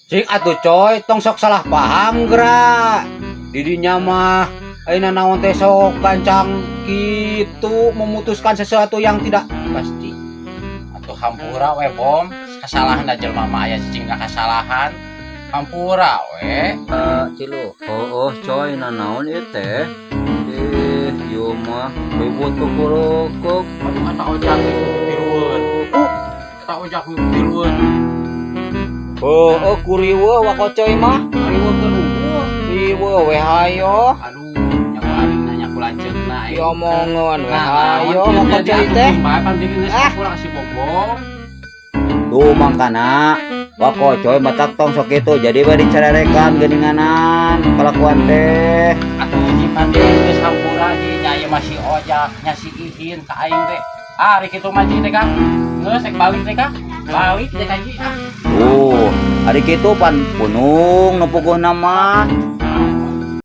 Cing atuh, coy, tong sok salah paham geura. Didinya mah ayeuna naon teh sok gancang gitu memutuskan sesuatu yang tidak pasti. Atuh hampura we, Bom. Kesalahan da jelema mah aya cicing kasalahan. Hampura we. Eh, Cilu. Oh, coy, nanaon ieu teh? Eh, ieu mah ribut kukurukuk. Aduh, kata ojak tilueun. Kata ojak tilueun. Oh, kuriweuh wakocoy mah. Riweukeun unggul. Riweuh we hayo. Aduh, nyaku aing nanya ku lanceukna aing. Diomongan we Nah, hayo wakocoy teh. Bae pan geus Ah. kurang si Bom. Tuh mangkana wakocoy matak tong sok kitu, jadi we dicererekan geuninganan kelakuan teh. Atuh ji, pan geus hampura ji, nya ieu mah si ojak nya si Ihin ka aing teh. Ah, ari kitu mah ji teh ka. Geus rek balik teh ka. Balik teh ka ji ah. Tuh, ari kitu pan punung nu puguhna mah.